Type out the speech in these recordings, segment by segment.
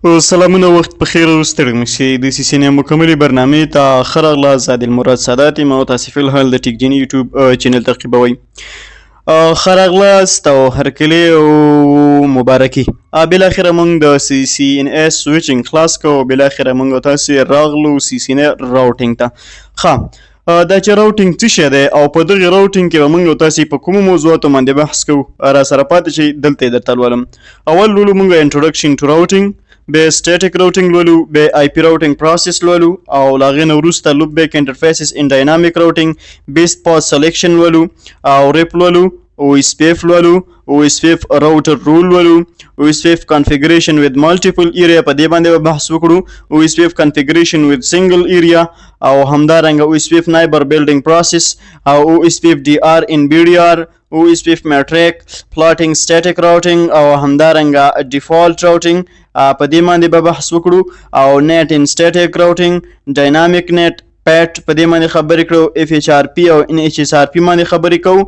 سلامونه، وخت په خیر او ستړي مشي. د سی سی مکملې برنامې ته ښه راغلاست. عادل مراد سادات یم او تاسو فی الحال د ټیک جیني یوټیوب چینل تعقیبوئ. ښه راغلاست او هرکلی او مبارکي. بالاخره موږ د سی سی ان اس سویچینګ خلاص کو، بالاخره موږ تاسو راغلو سی سی ان راوټینګ ته. ښه، دا چې راوټینګ څه شی دی او په دغه راوټینګ کې به موږ تاسو په کومو موضوعاتو باندې بحث کوو، را سره پاتې شئ، دلته یې درته لولم. اول لولو موږ انټروډکشن ټو راوټینګ، بیا سټیټک راوټینګ لولو، بیا آی پی راوټینګ پروسس لولو او له هغې نه وروسته لوپ بیک انټرفیسز ان ډاینامیک راوټینګ، بیسټ پاث سلیکشن لولو او ریپ لولو، او اس پی ایف لولو، او اس پی ایف راوټر رول لولو، او اس پی ایف کنفیګریشن وذ مالټیپل ایریا، په دې باندې به بحث وکړو، او اس پی ایف کنفیګریشن وذ سنګل ایریا او همدارنګه او اس پی ایف نایبر بلډینګ پروسس او او اس پی ایف ډي آر ان بي ډي آر، او اس پی ایف میټریک پلاټینګ، سټیټک راوټینګ او همدارنګه ډیفالت راوټینګ، په دې باندې به بحث وکړو، او نیټ ان سټیټک راوټینګ، ډاینامیک نیټ پیټ، په دې باندې خبرې کړو، اف ایچ آر پی او ان ایچ ایس آر پی باندې خبرې کوو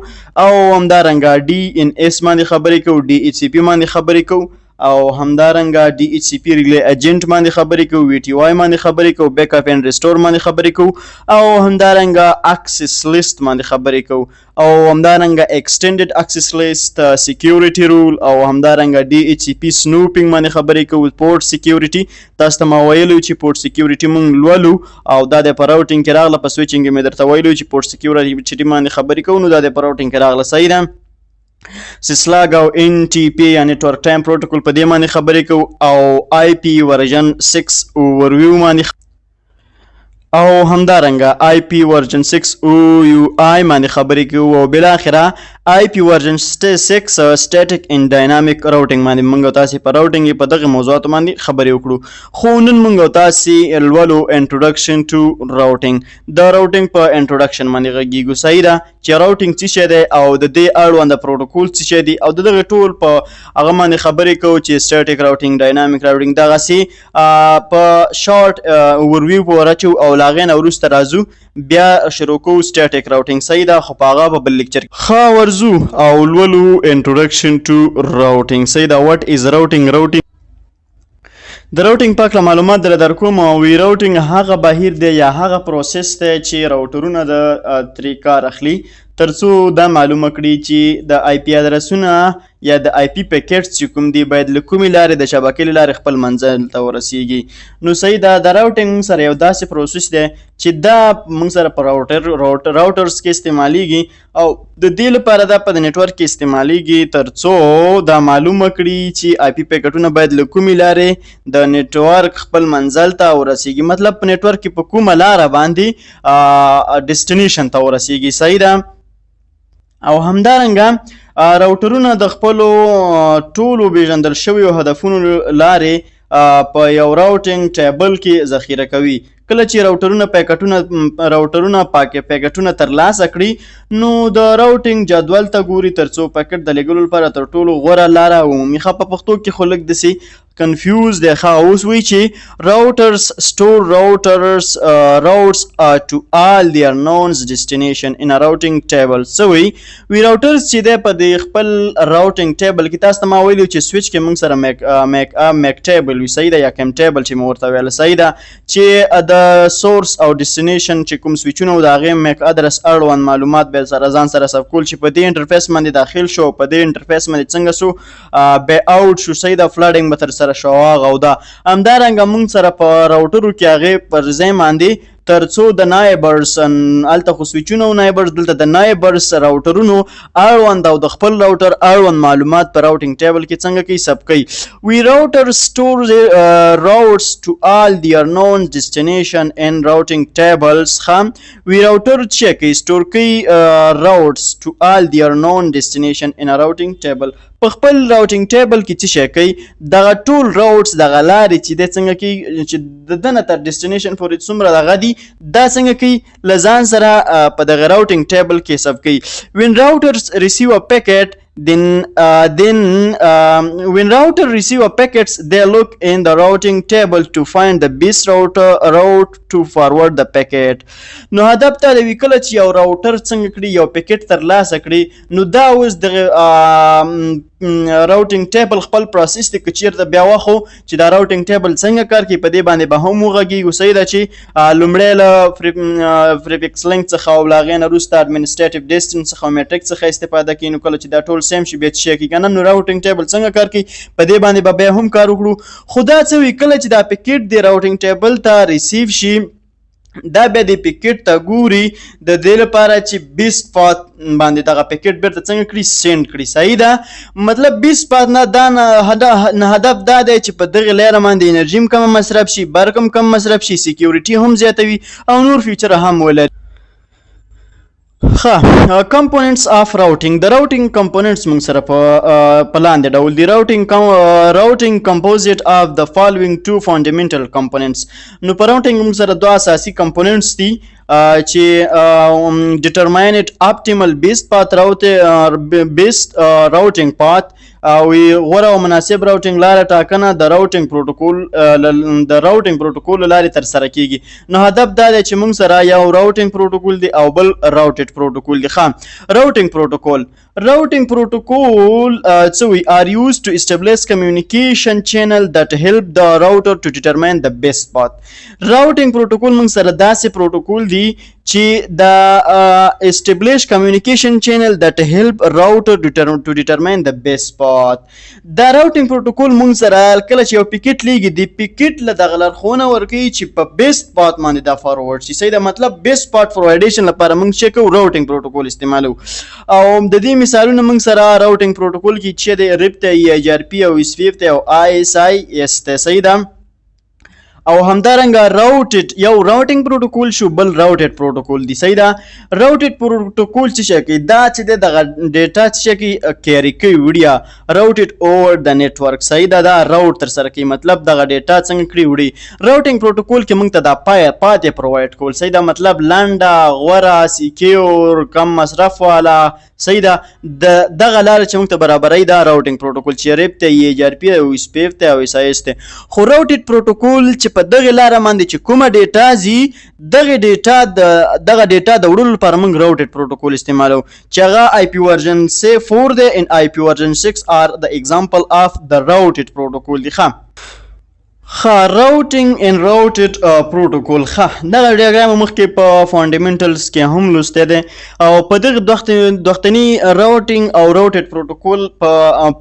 او همدارنګه ډي ان اس باندې خبرې کوو، ډي ایچ سی پی باندې خبرې کوو او همدارنګه ډي ایچ سی پی ریلی اجنټ باندې خبرې کوو، وی ټي وای باندې خبرې کوو، بیک اپ اینډ ریسټور باندې خبرې کوو او همدارنګه اکسس لیست باندې خبرې کوو او همدارنګه ایکسټندډ اکسس لیست، سکیورټي رول او همدارنګه ډي ایچ سی پی سنوپینګ باندې خبرې کوو، پورټ سکیورټي. تاسو ته ما ویلو چې پورټ سکیورټي مونږ لولو او دا د په راوټینګ کې راغله. په سویچینګ کې مې درته ویلو چې پورټ سکیورټي باندې خبرې کوو، نو دا د په راوټینګ کې راغله، صحیح ده. سیسلاګ او ان ټي پی یا نتورک ټایم پروتوکول، په دې باندې خبرې کوو او آی پی ورژن 6 اوورویو باندې او همدارنګه آی پی ورژن 6 او یو آی باندې خبرې کوو او بالاخره آی پی ورژن 6 سټیټک ان ډاینامیک راوټینګ باندې موږ تاسو په راوټینګ په دغه موضوعاتو باندې خبرې وکړو. خو نن موږ تاسو لولو انټروډکشن ټو راوټینګ، د راوټینګ په انټروډکشن باندې غږیږو، صحیح ده، چې راوټینګ څه شی دی او د دې اړوند پروتوکول څه شی دی او د دغه ټول په هغه باندې خبرې کوو چې سټیټک راوټینګ، ډاینامیک راوټینګ، دغسې په شارټ اوورویو په ورچو او له هغې نه وروسته راځو بیا شروع کوو سټیټک راوټینګ، صحیح ده، خو په هغه په بل لیکچر. ښه، ورځو او لولو انټروډکشن ټو راوټینګ، صحیح ده. وات از راوټینګ؟ راوټینګ، د راوټینګ په هکله معلومات در درکوم. او وی راوټینګ هغه بهیر دی یا هغه پروسس دی چې راوټرونه د ترې کار اخلي ترڅو دا معلومه کړي چې د آی پی ادرسونه یا د آی پی پیکټس چې کوم دي، باید له کومې لارې د شبکې له لارې خپل منزل ته ورسیږي. نو صحیح ده، د راوټینګ موږ سره یو داسې پروسس دی چې دا موږ سره په راوټرز کې استعمالیږي او د دې لپاره دا په نتورک کې استعمالیږي ترڅو دا معلومه کړي چې آی پی پیکټونه باید له کومې لارې د نتورک خپل منزل ته ورسیږي، مطلب په نتورک کې په کومه لاره باندې ډیسټینیشن ته ورسیږي، صحیح ده. او همدارنګه راوټرونه د خپلو ټولو پیژندل شویو هدفونو لارې په یو راوټینګ ټیبل کې ذخیره کوي. کله چې راوټرونه پاکې پیکټونه ترلاسه کړي، نو د راوټینګ جدول ته ګوري ترڅو پیکټ د لیږلو لپاره تر ټولو غوره لاره ومومي. ښه، په پښتو کې خو لږ داسې کنفیوز دی. ښه، اوس وایي چې routers store routes to all their known destination in a routing table. څه وایي؟ وی راوټرز چې دی، په دې خپل راوټینګ ټیبل کې، تاسو ته ما ویلي چې سویچ کې موږ سره میک ټیبل وي، صحیح ده، یا کم ټیبل چې مو ورته ویل، صحیح ده، چې د سورس او ډیسټینیشن چې کوم سویچونه د هغې میک ادرس اړوند معلومات به سره ځان سره ثبت کول چې په دې انټرفیس باندې داخل شو، په دې انټرفیس باندې څنګه سو به اوټ شو، صحیح ده، فلډینګ به تر سره شو هغه. او دا همدارنګه موږ سره په راوټرو کې هغې پر ځای باندې ترڅو د نایبرز، هلته خو سویچونه او نایبرز، دلته د نایبرز راوټرونو اړوند او د خپل راوټر اړوند معلومات په راوټینګ ټیبل کې څنګه کوي؟ ثبت کوي. وی router store routes to all their known destination in routing tables. ښه، وی راوټر چې کوي، سټور کوي routes to all their known destination in a routing table. په خپل راوټینګ ټیبل کې څه شی کوي؟ دغه ټول راوټس، دغه لارې چې د څنګه کوي چې د دنه تر ډیسټینیشن پورې څومره دغه دي، دا څنګه کوي؟ له ځان سره په دغه راوټینګ ټیبل کې ثبت کوي. When routers receive a packet then then when router receive a packets, they look in the routing table to find the best route to forward the packet. نو هدف دا دی، کله چې یو راوټر څنګه کړي، یو پیکټ ترلاسه کړي، نو دا اوس دغه راوټینګ ټیبل خپل پروسس دی. که چیرته بیا وخو چې دا راوټینګ ټیبل څنګه کار کوي، په دې باندې به هم وغږیږو. صحیح ده چې لومړی له پریفکس لینک څخه او له هغې نه وروسته اډمنسټریټیو ډیسټنس څخه او میټریک څخه استفاده کوي. نو کله چې دا ټول سیم شي، بیا څه شی کوي که نه؟ نو راوټینګ ټیبل څنګه کار کوي، په دې باندې به بیا هم کار وکړو. خو دا څه وي، کله چې دا پیکټ د راوټینګ ټیبل ته ریسیو شي، دا بیا د پیکټ ته ګوري د دې لپاره چې بیست پات باندې دغه پیکټ بیرته څنګه کړي، سند کړي. صحیح ده، مطلب بیست پات نه دا نه هدف دا دی چې په دغه لاره باندې انرژي هم کمه مصرف شي، برق هم کم مصرف شي، سکیورټي هم زیاتوي او نور فیچر هم ولري. ښه، کمپوننټس اف راوټینګ. د راوټینګ کمپوننټس موږ سره په لاندې ډول دي. Routing composite of the following two fundamental components. نو په راوټینګ موږ سره دوه اساسي کمپوننټس دي چې determined optimal best path route، best routing path او غوره او مناسب راوټینګ لاره ټاکنه د راوټینګ پروتوکول له لارې ترسره کیږي. نو هدف دا دی چې موږ سره یو راوټینګ پروتوکول دی او بل راوټډ پروتوکول دی. ښه، routing protocol څه وي؟ Are used to establish communication channel that help the router to determine the best path. Routing protocol موږ سره داسې پروتوکول دی چې د establish communication channel that help router to determine the best path. دا راوټینګ پروتوکول موږ سره کله چې یو پیکټ لیږي، د پیکټ له دغه لارښوونه ورکوي چې په بیسټ پات باندې دا فارورډ شي. صحیح ده، مطلب بیسټ پات فارورډیشن لپاره موږ چې کوو، راوټینګ پروتوکول استعمالو. او د دې مثالونه موږ سره راوټینګ پروتوکول کې چې د ریپ ته، ای آی آر پی او اس پی اف ته او آی اس آی اس ته. صحیح ده. او همدارنګه راوټډ، یو راوټینګ پروتوکول شو، بل راوټډ پروتوکول دی. صحیح ده. راوټډ پروتوکول څه شي کوي؟ دا چې دغه ډیټا څه شي کوي، carry کوي، وړي، routed over the network. صحیح ده، دا route تر سره کوي، مطلب دغه ډیټا څنګه کړي، وړي. راوټینګ پروتوکول کې موږ ته دا پاتې provide کول. صحیح ده، مطلب لنډه، غوره، secure، کم مصرف والا. صحیح ده، د دغه لار چې موږ ته برابرۍ دا راوټینګ پروتوکول چې ریپ ته، ای آر پی او اس پی اف ته او اس آی اس ته. خو راوټډ پروتوکول چې په دغه لار باندې چې کومه ډیټا ځي، دغه ډیټا د وړلو لپاره موږ راوټډ پروتوکول استعمالو چې هغه آی پی ورژن 4 دی and IP version 6 are the example of the routed protocol دی. ښه، routing and routed protocol. ښه، دغه ډیاګرام مخکې په فاندامنټلز کې هم لوستی دی او په دغه دوختنی راوټینګ او راوټډ پروتوکول په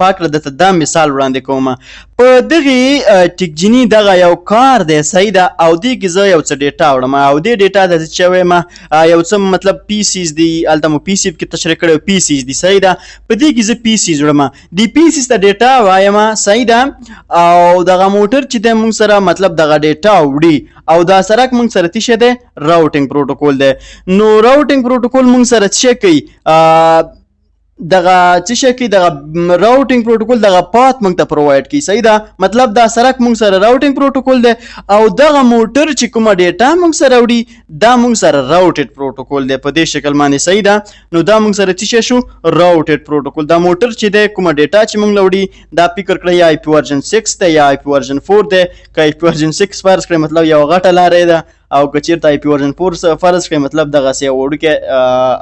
پاکله درته دا مثال وړاندې کوم. په دغه ټیکجینی دغه یو کار دی. صحیح ده، او دې کې زه یو څه ډیټا وړم او دې ډیټا ته چې وایم یو څه مطلب پی سیز دی. هلته مو پی سی کې تشریح کړی، پی سیز دی. صحیح ده، په دې کې زه پی سیز وړم، دې پی سیز ته ډیټا وایم. صحیح ده، او دغه موټر چې دی موږ سره، مطلب دغه ډیټا وړي او دا سرک موږ سره څه دی؟ راوټینګ پروتوکول دی. نو راوټینګ پروتوکول موږ سره څه کوي؟ دغه څه شي کوي؟ دغه راوټینګ پروتوکول دغه path موږ ته provide کوي. صحیح ده، مطلب دا سرک موږ سره راوټینګ پروتوکول دی او دغه موټر چې کومه ډیټا موږ سره وړي، دا موږ سره راوټډ پروتوکول دی په دې شکل باندې. صحیح ده، نو دا موږ سره څه شي شو؟ راوټډ پروتوکول. دا موټر چې دی، کومه ډیټا چې موږ لوړي، دا فکر کړئ یا آی پی ورژن 6 دی یا آی پی ورژن 4 دی. که آی پی ورژن 6 فرض کړئ، مطلب یو غټه لارې ده او که چیرته آی پی ورژن 4 فرض کړئ، مطلب دغسې یو وړوکی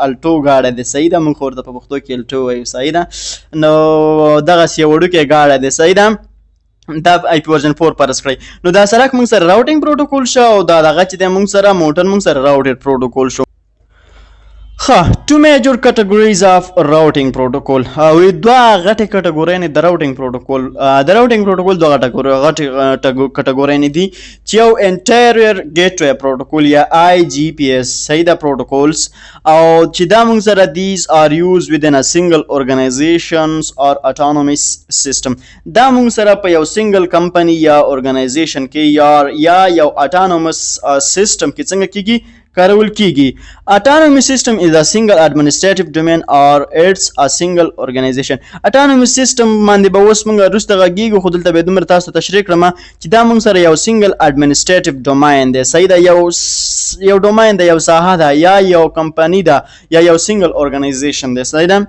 الټو ګاډی دی. صحیح ده، موږ خو ورته په پښتو کې الټو وایو. صحیح ده، نو دغسې یو وړوکی ګاډی دی. صحیح ده، دا آی پی ورژن 4 فرض کړئ. نو دا سرک موږ سره راوټینګ پروتوکول شو او دا دغه چې دی موږ سره موټر موږ سره راوټډ پروتوکول شو. ښه، two major categories of routing protocol. او دوه غټې کټګورۍ د راوټینګ پروتوکول. د راوټینګ پروتوکول دوه غټې کټګورۍ دي چې یو interior gateway protocol یا IGPs، صحیح ده، protocols او چې دا موږ سره these are used within a single organizations or autonomous system. دا موږ سره په یو single company یا organization کې یا یو autonomous system کې څنګه کیږي، کارول کیږي. Autonomous system is a single administrative domain or it's a single organization. Autonomous system باندې به اوس موږ وروسته غږیږو، خو دلته به دومره تاسو ته تشریح کړم چې دا موږ سره یو single administrative domain دی. صحیح ده، یو domain دی، یو ساحه ده یا یو کمپنی ده یا یو single organization دی. صحیح ده،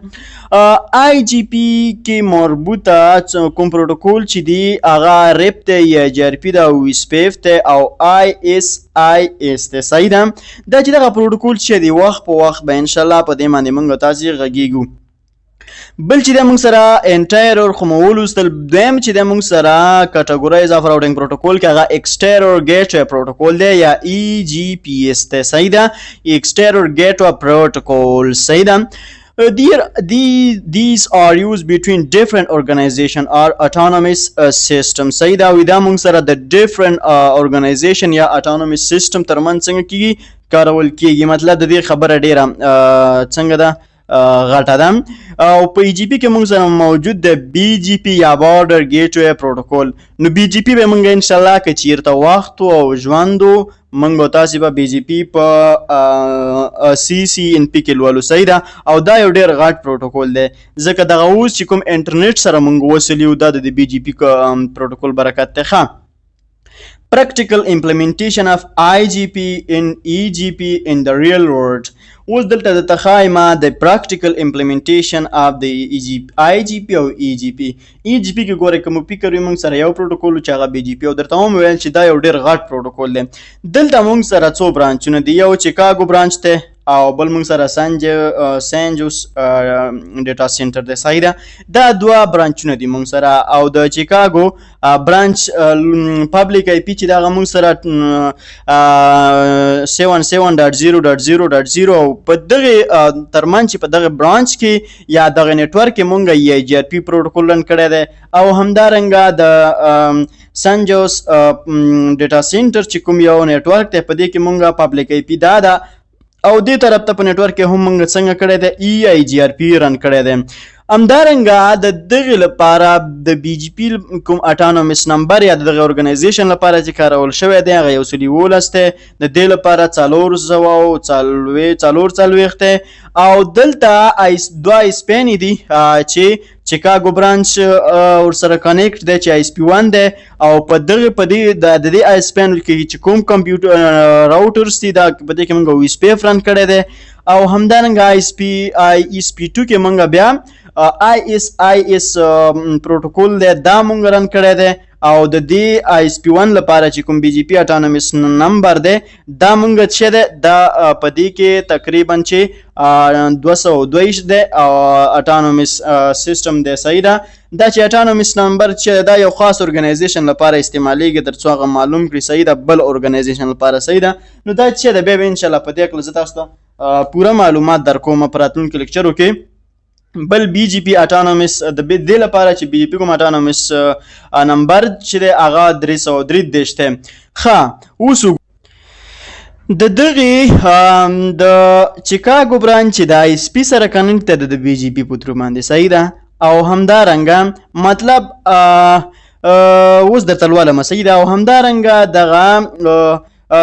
آی جی پی کې مربوطه کوم پروتوکول چې دی، هغه ریپ دی یا جی آر پی ده او اس پی اف دی او آی اس آی اس دی. صحیح ده، دا چې دغه پروتوکول چې دی، وخت په وخت به انشاءالله په دې باندې موږ تاسې غږیږو. بل چې د موږ سره انټایرر خو مو ولوستل. دویم چې د موږ سره categorize of routing protocol کې هغه exterior gateway protocol دی یا EGPS ته، صحیح ده؟ Exterior gateway protocol، صحیح ده؟ These are used between different organization or autonomous system، صحیح ده؟ وی دا موږ سره د different organization یا autonomous system ترمنځ څنګه کیږي؟ کارول کیږي. مطلب د دې خبره ډیره څنګه ده؟ غټه ده. او په EGP کې موږ سره موجود د BGP یا border gateway protocol. نو BGP به موږ ان شاء الله که چیرته وخت او ژوند، موږ به تاسو به BGP په CCNP کې لولو، صحیح ده؟ او دا یو ډیر غټ پروتوکول دی، ځکه دغه اوس چې کوم انټرنیټ سره موږ وصل یو، دا د BGP پروتوکول برکت دی. ښه، practical implementation of IGP in EGP in the real world. اوس دلته د تخایمه د practical implementation of the EGP، IGP او EGP. EGP کې ګوره کوم فکر وي، موږ سره یو پروتوکول چې هغه BGP، او درته هم ویل چې دا یو ډیر غټ پروتوکول دی. دلته موږ سره څو برانچونه دي؟ یو چیکاګو branch دی او بل موږ سره San Jose data center دی، صحیح ده؟ دا دوه برانچونه دي موږ سره. او د چیکاګو branch public IP چې دغه موږ سره 77.0.0.0، او په دغه ترمنځ چې په دغه branch کې یا دغه network کې مونږ EIGRP protocol run کړی دی. او همدارنګه د San Jose data center چې کوم یو network دی، په دې کې مونږ public IP دا ده، او دې طرف ته په network کې هم مونږ څنګه کړی دی؟ EIGRP run کړی دی. همدارنګه د دغه لپاره د BGP کوم autonomous number یا د دغه organization لپاره چې کارول شوی دی، هغه 111 دی. د دې لپاره 444 دی. او دلته دوه ISP دي چې چیکاګو branch ورسره connect دی چې ISP 1 دی، او په دغه په دې د دې ISP کې چې کوم کمپیوټر routers دي، دا په دې کې موږ OSPF run کړی دی. او همدارنګه ISP 2 کې موږ بیا ISIS protocol دی، دا مونږ run کړی دی. او د دې ISP 1 لپاره چې کوم BGP autonomous number دی، دا مونږ چې دی، دا په دې کې تقریبا چې 222 دی او autonomous system دی، صحیح ده؟ دا چې autonomous number چې دا یو خاص organization لپاره استعمالیږي تر څو هغه معلوم کړي، صحیح ده، بل organization لپاره، صحیح ده؟ نو دا چې ده، بیا به ان شاء الله په دې هکله زه تاسو ته پوره معلومات درکوم په راتلونکي لیکچرو کې. بل BGP autonomous د دې لپاره چې BGP کوم autonomous number چې دی، هغه 333 دی. ښه، اوس د دغه د چیکاګو branch چې د ISP سره connect ده د BGP په through باندې، صحیح ده؟ او همدارنګه مطلب اوس درته لولم، صحیح ده؟ او همدارنګه دغه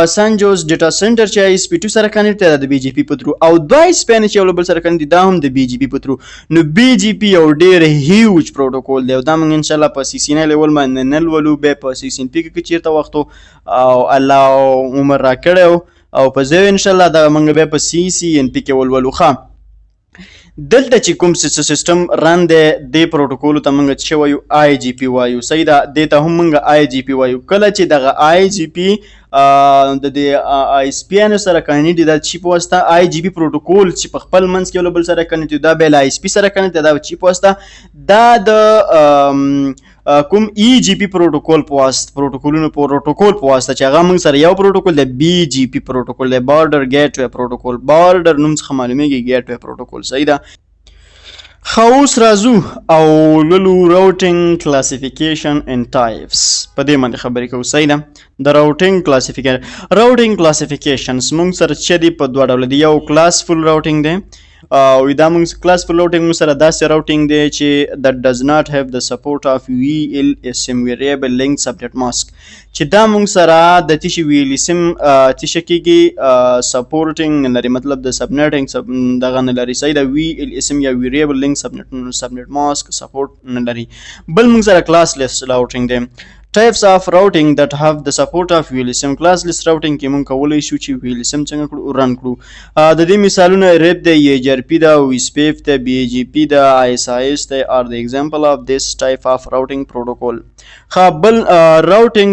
San Jose data center چې ISP 2 سره connect ده د BGP په through، او دوه ISP چې یو له بل سره connect دي، دا هم د BGP په through. نو BGP یو ډیر huge protocol دی، او دا موږ ان شاء الله په CCNA level باندې نه لولو، بیا په CCNP کې چیرته وختو او الله عمر راکړی او په زه ان شاء الله دا موږ بیا په CCNP کې ولولو. ښه، دلته چې کوم system run دی، دې پروتوکول ته موږ څه وایو؟ IGP وایو، صحیح ده؟ دې ته هم موږ IGP وایو. کله چې دغه IGP د دې ISP سره connect دا چې په واسطه IGP protocol چې په خپل منځ کې یو بل سره connect، دا بیا ISP سره connect دا چې په واسطه دا د کوم EGP protocol په واسطه، پروتوکولونو پروتوکول په واسطه چې هغه موږ سره یو پروتوکول دی، BGP protocol دی، border gateway protocol. Border نوم څخه معلومیږي، gateway protocol، صحیح ده؟ ښه، اوس راځو او لولو routing classification and types، په دې باندې خبرې کوو، صحیح ده؟ د routing classification، routing classifications موږ سره چې دی، په دوه ډوله دی. یو classful routing دی، او دا موږ classful routing موږ سره داسې routing دی چې that does not have the support of VLSM، variable length subnet mask، چې دا موږ سره د تشي VLSM تشه کېږي supporting نه لري، مطلب د subnetting دغه نه لري، صحیح ده؟ VLSM یا variable length subnet mask support نه لري. بل موږ سره classless routing دی، types of routing that have the support of VLSM. Classless routing کې مونږ کولی شو چې VLSM څنګه کړو؟ Run کړو. د دې مثالونه RIP دی، EIGRP ده، OSPF ده، BGP ده، ISIS ده are the example of this type of routing protocol. ښه، بل routing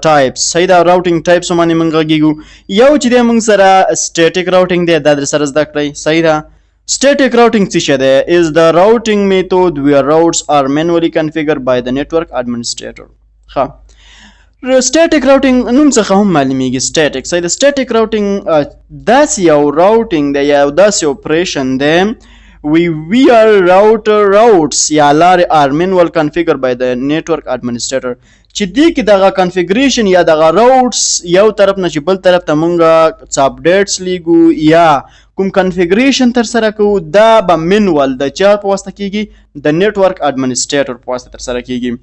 types، صحیح ده؟ Routing types باندې مونږ غږیږو. یو چې دی مونږ سره static routing دی، دا در سره زده کړئ، صحیح ده؟ Static routing څه شی دی؟ Is the routing method where routes are manually configured by the network administrator. ښه، static routing نوم څخه هم معلومیږي، static، صحیح ده. Static routing داسې یو routing دی یا داسې operation دی وی where router routes یا لارې are manual configured by the network administrator، چې دې کې دغه configuration یا دغه routes یو طرف نه چې بل طرف ته مونږه څه updates لیږو یا کوم configuration تر سره کوو، دا به manual د چا په واسطه کیږي؟ د network administrator په واسطه تر سره کیږي.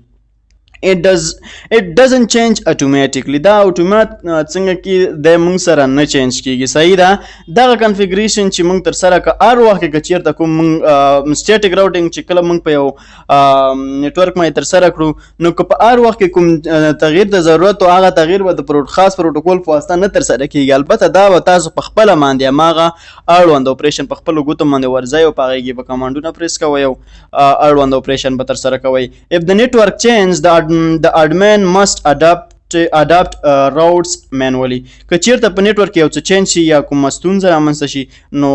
It doesn't change automatically. دا اتومات څنګه کې د مونږ سره نه change کیږي، صحیح ده. دغه configuration چې مونږ تر سره که هر وخت کې چیرته کوم مونږ static routing چې کله مونږ په یو network باندې تر سره کړو، نو که په هر وخت کې کوم تغییر د ضرورت او هغه تغییر به د خاص پروتوکول په واسطه نه تر سره کیږي. البته دا به تاسو په خپله باندې هماغه اړوند operation په خپلو ګوتو باندې ورځئ او په هغې کې به command ونه press کوئ او اړوند operation به تر سره کوئ. If the network change, the admin must adapt routes manually. که چیرته په network کې یو څه change شي یا کومه ستونزه رامنځته شي، نو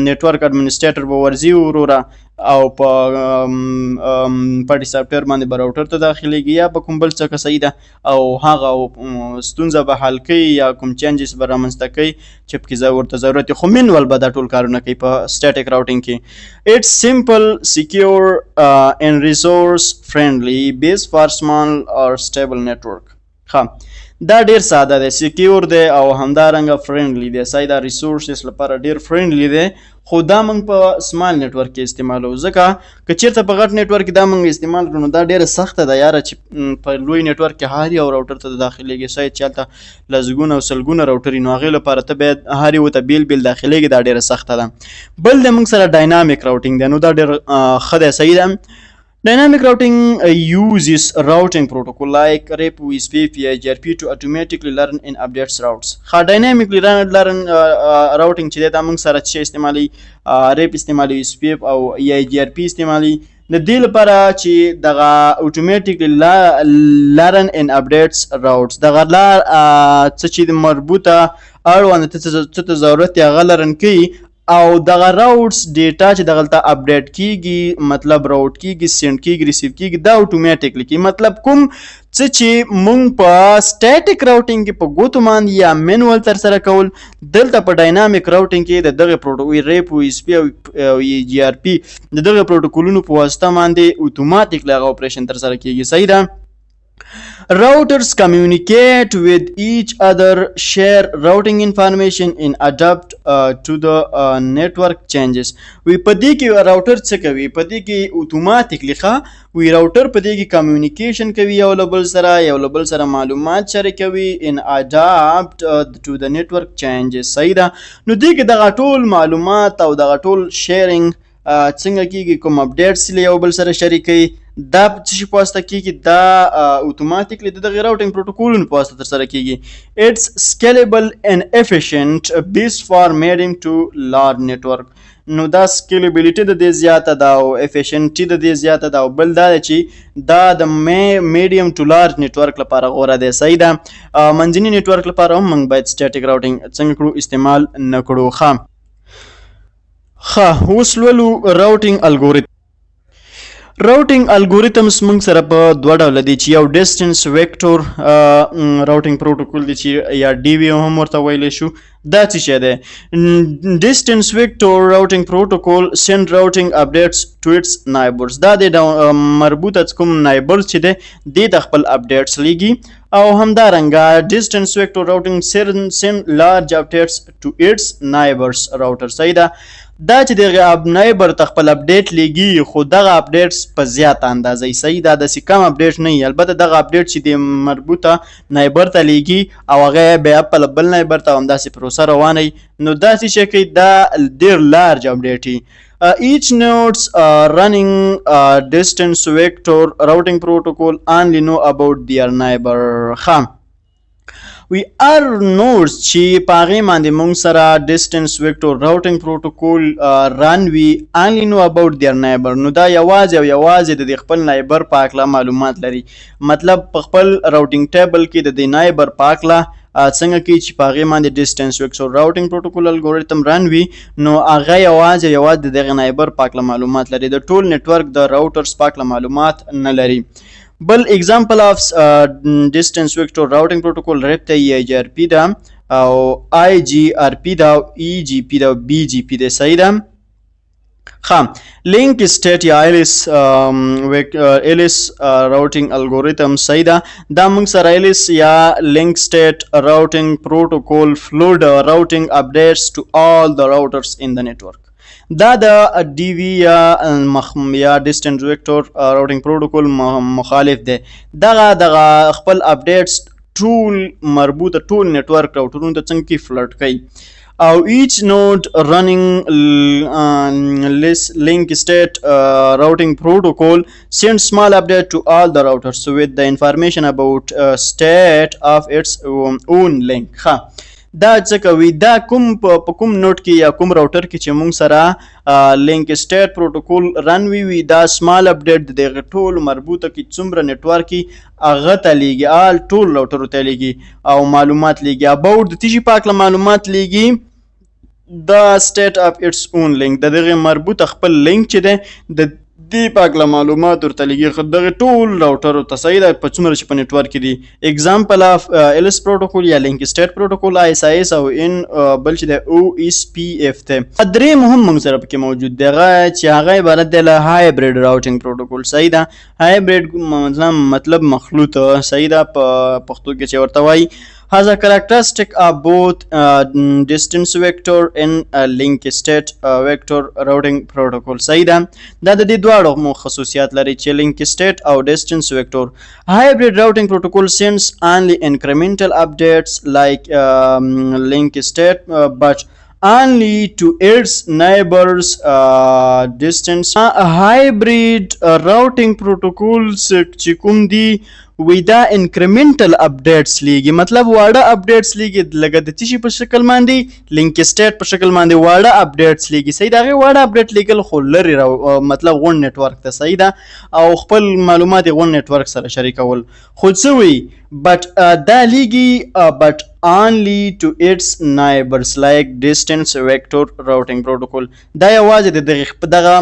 network administrator به ورځي وروره او په PuTTY software باندې به router ته داخليږي یا په کوم بل څه که، صحیح ده، او هغه ستونزه به حل کوي یا کوم changes به رامنځته کوي چې پکې ورته ضرورت وي، خو manual به دا ټول کارونه کوي په static routing کې. It's simple, secure and resource friendly, best for small or stable network. ښه، دا ډیر ساده دی، secure دی او همدارنګه friendly دی، صحیح ده. Resources لپاره ډیر friendly دی، خو دا موږ په small network کې استعمالو، ځکه که چیرته په غټ network کې دا موږ استعمال کړو، نو دا ډیره سخته ده یاره چې په لوی network کې هر یو router ته داخليږي، صحیح، چې هلته لسګونه او سلګونه router، نو هغې لپاره ته باید هر یو ته بیل بیل داخليږي، دا ډیره سخته ده. بل د موږ سره dynamic routing دی، نو دا ډیر ښه دی، صحیح ده. Dynamic routing uses routing protocol like RIP, OSPF, EIGRP to automatically learn and update routes. ښه، dynamically learn routing چې دا موږ سره چې استعمالي RIP استعمالي، OSPF او EIGRP استعمالي، د دې لپاره چې دغه automatically learn and updates routes، دغه لار څه چې مربوطه اړوند څه ته ضرورت دی، هغه learn کوي او دغه routes data چې دغلته update کیږي، مطلب route کیږي، send کیږي، receive کیږي، دا automatically کی. مطلب کوم څه چې مونږ په static routing کې په ګوتو باندې یا manual تر سره کول، دلته په dynamic routing کې د دغه پروتوکول RIP، OSP او EIGRP د دغه پروتوکولونو په واسطه باندې automatically هغه operation تر سره کیږي، صحیح ده. Routers communicate with each other, share routing information and adapt to the network changes. وی په دې کې router څه کوي؟ په دې کې automatically، ښه، وی router په دې کې communication کوي یو له بل سره، یو له بل سره معلومات شریکوي and adapt to the network changes، صحیح ده. نو دې کې دغه ټول معلومات او دغه ټول sharing څنګه کیږي، کوم updates له یو بل سره شریکوي، دا په څه شي په واسطه کیږي؟ دا automatically د دغه routing پروتوکولونو په واسطه ترسره کیږي. It's scalable and efficient, best for medium to large network. نو دا scalability د دې زیاته ده او efficiency د دې زیاته ده او بل دا ده چې دا د medium to large network لپاره غوره دی، صحیح ده. منځني network لپاره هم موږ باید static routing څنګه کړو؟ استعمال نه کړو. ښه ښه، اوس لولو routing algorithm. Routing algorithms موږ سره په دوه ډوله دي، چې یو distance vector routing protocol دی چې یا DV هم ورته ویلی شو. دا څه شی دی؟ Distance vector routing protocol send routing updates to its neighbors. دا د مربوطه کوم neighbors چې دی، دې د خپل updates لیږي او همدارنګه distance vector routing send large updates to its neighbors router، صحیح ده. دا چې دغه neighbor ته خپل update لیږي، خو دغه updates په زیاته اندازه وي، صحیح ده، داسې کم update نه وي. البته دغه update چې د مربوطه neighbor ته لیږي او هغه بیا خپل بل neighbor ته، همداسې پروسه روانه وي. نو داسې شي کوي، دا ډیر large update وي. Each nodes running distance vector routing protocol only know about their neighbor. ښه، وی ار nodes چې په هغې باندې مونږ سره distance vector routing protocol run وي only know about their neighbor. نو دا یوازې او یوازې د دې خپل neighbor په هکله معلومات لري، مطلب په خپل routing table کې د دې neighbor په هکله څنګه کې چې په هغې باندې distance vector routing protocol algorithm run وي، نو هغه یوازې یوازې د دغه neighbor په هکله معلومات لري، د ټول network د routers په هکله معلومات نه لري. بل example of distance vector routing protocol RIP ته، EIGRP ده او IGRP ده او EGP ده او BGP ده، صحیح ده. ښه، link state یا LS routing algorithm، صحیح ده. دا موږ سره LS یا link state routing protocol flood routing updates to all the routers in the network. دا د DV یا distance vector routing protocol مخالف دی. دغه خپل updates ټول مربوطه ټول network راوټرونو ته څنګه کې flood کوي. او each node running link state routing protocol sends small update to all the routers with the information about state of its own link. ښه، دا څه کوي؟ دا کوم په کوم node کې یا کوم router کې چې مونږ سره link state protocol run وي، دا small update د دغه ټول مربوطه کې څومره network هغه ته لیږي، all ټول راوټرو ته لیږي او معلومات لیږي. About د تیجی په هکله معلومات لیږي، د state of its own link، د دغه مربوطه خپل لینک چې دی، د دې په هکله معلومات ورته لیږي، خو دغه ټول راوټرو ته، صحیح ده، په څومره چې په network کې دي. Example of LS protocol یا link state protocol ISIS او ان بل چې د OSPF دی. درې مهم موږ سره پکې موجود دی، هغه چې هغه عبارت دی له hybrid routing protocol، صحیح ده. هایبریډ مطلب مخلوط، صحیح ده، په پښتو کې چې ورته وایي، has a characteristic of both distance vector and link state vector routing protocol، صحیح ده. دا د دې دواړو مو خصوصیات لري چې link state او distance vector. Hybrid routing protocol sends only incremental updates like link state but only to its neighbors distance. Hybrid routing protocols چې کوم دي، وی دا incremental updates لیږي، مطلب واړه updates لیږي، لکه د تشي په شکل باندې، link state په شکل باندې واړه updates لیږي، صحیح ده. هغه واړه update لیږل خو لري را مطلب غونډ network ته، صحیح ده، او خپل معلومات غونډ network سره شریکول. خو څه وي، but دا لیږي but only to its neighbors like distance vector routing protocol. دا یوازې د دغه دغه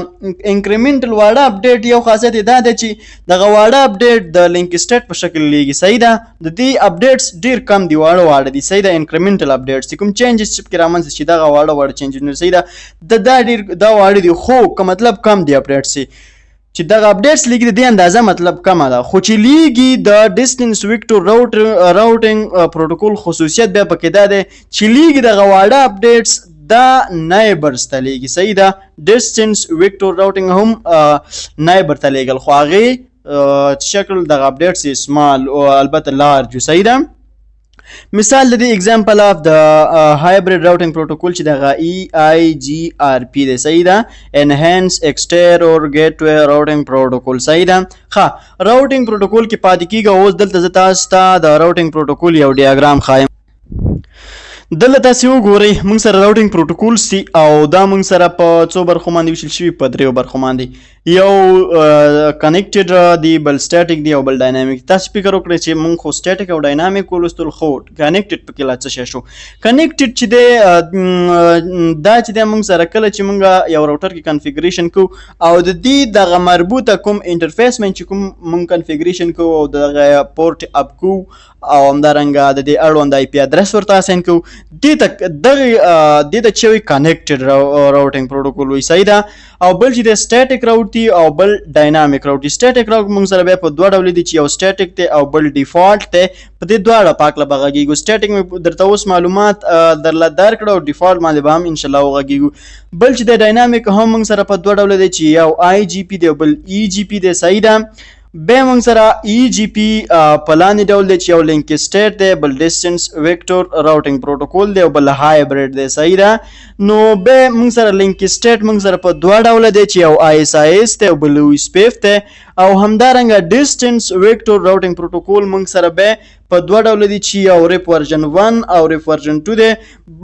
incremental واړه update یو خاصیت دا ده چې دغه واړه update د link state په شکل لیږي، صحیح ده. د دې updates ډیر کم دي، واړه واړه دي، صحیح ده. Incremental updates کوم changes چې پکې رامنځته شي، دغه واړه واړه changes نو، صحیح ده، د دا ډیر دا واړه دي، خو که مطلب کم دي updates چې دغه updates لیږي، د دې اندازه مطلب کمه ده، خو چې لیږي. د distance vector routing protocol خصوصیت بیا پکې دا دی چې لیږي دغه واړه updates دا neighbors ته لیږي، صحیح ده. Distance vector routing هم neighbor ته لیږل، خو هغې شکل دغه updates small او البته large، صحیح ده. مثال د دې example of the hybrid routing protocol چې دغه EIGRP دی، صحیح ده، enhanced exterior gateway routing protocol، صحیح ده. ښه، routing protocol کې پاتې کیږي. اوس دلته زه تاسو ته د routing protocol یو ډیاګرام ښایم. دلته تاسو وګورئ، موږ سره routing protocol سي او دا موږ سره په څو برخو باندې ویشل شوي؟ په دریو برخو باندې. یو connected دی، بل سټاټیک دی او بل dynamic. تاسو فکر وکړئ چې موږ خو سټاټیک او dynamic ولوستل، خو connected پکې لا څه شی شو؟ Connected چې دی، دا چې دی موږ سره کله چې موږ یو router کې configuration کو او د دې دغه مربوطه کوم interface من چې کوم موږ configuration کو او دغه port up کو او همدارنګه د دې اړوند IP address ورته assign کو، دې ته دغه دې ته چې وي connected routing protocol وي، صحیح ده. او بل چې د static route دی او بل dynamic route دی. Static route موږ سره بیا په دوه ډول دي چې یو سټاټیک دی او بل default دی. په دې دواړه په هکله به غږیږو. سټاټیک مې درته اوس معلومات درله درکړه او default باندې به هم ان شاء الله وغږیږو. بل چې د dynamic هم موږ سره په دوه ډول دی چې یو IGP دی او بل EGP دی، صحیح ده. بیا موږ سره ای جی پی په لاندې ډول دی چې یو link state دی، بل distance vector routing protocol دی او بل hybrid دی، صحیح ده. نو بیا موږ سره link state موږ سره په دوه ډوله دی چې یو آی اس آی اس دی او بل او اس پی اف دی، او همدارنګه distance vector routing protocol موږ سره بیا په دوه ډوله دي چې یو RIP version 1 او RIP version 2 دی،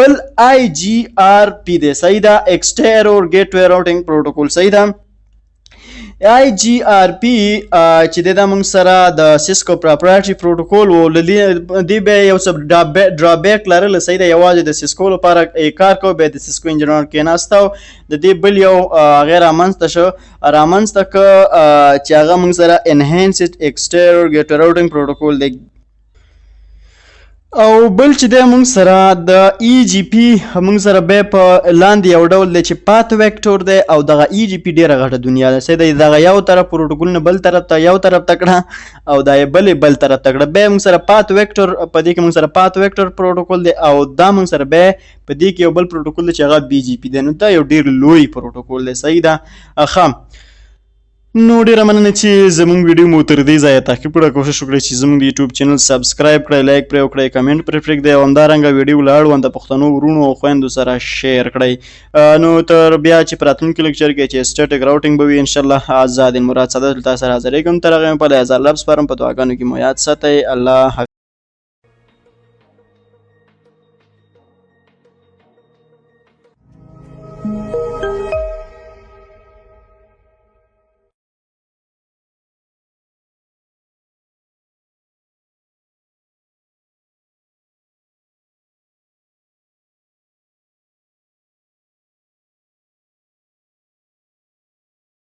بل آی جی آر پی دی، صحیح ده، exterior gateway routing protocol، صحیح ده. آی جی آر پی چې دا موږ سره د سیسکو proprietary protocol وو، دې به یو څه drawback لرله، صحیح ده. یوازې د سیسکو لپاره یې کار کوو، بیا د سیسکو انجینر کېناسته او د دې بل یو هغې رامنځته شو، رامنځته که چې هغه موږ سره enhanced exterior gateway routing protocol دی. او بل چې دی موږ سره د ای جی پی موږ سره بیا په لاندې یو ډول دی چې path vector دی، او دغه ای جی پی ډیره غټه دنیا ده، صحیح ده. دغه یو طرف پروتوکولونه بل طرف ته یو طرف ته کړه او دا یې بلې بل طرف ته کړه. بیا موږ سره path vector په دې کې موږ سره path vector protocol دی، او دا موږ سره بیا په دې کې یو بل پروتوکول دی چې هغه بی جی پی دی. نو دا یو ډیر لوی پروتوکول دی، صحیح ده. ښه، نو ډیره مننه چې زمونږ ویډیو مو تر دې ځایه تعقیب کړه. کوشش وکړئ چې زمونږ د یوټیوب چینل subscribe کړئ، like پرې وکړئ، کمنټ پرې پرېږدئ او همدارنګه ویډیو له اړونده پښتنو وروڼو او خویندو سره share کړئ. نو تر بیا چې په راتلونکي lecture کې چې static routing به وي انشاءالله آزاد مراد سادات له تاسو سره حاضرېږم. تر هغې مو په الله لفظ سپارم، په دعاګانو کې مو یاد ساتئ. الله حافظ.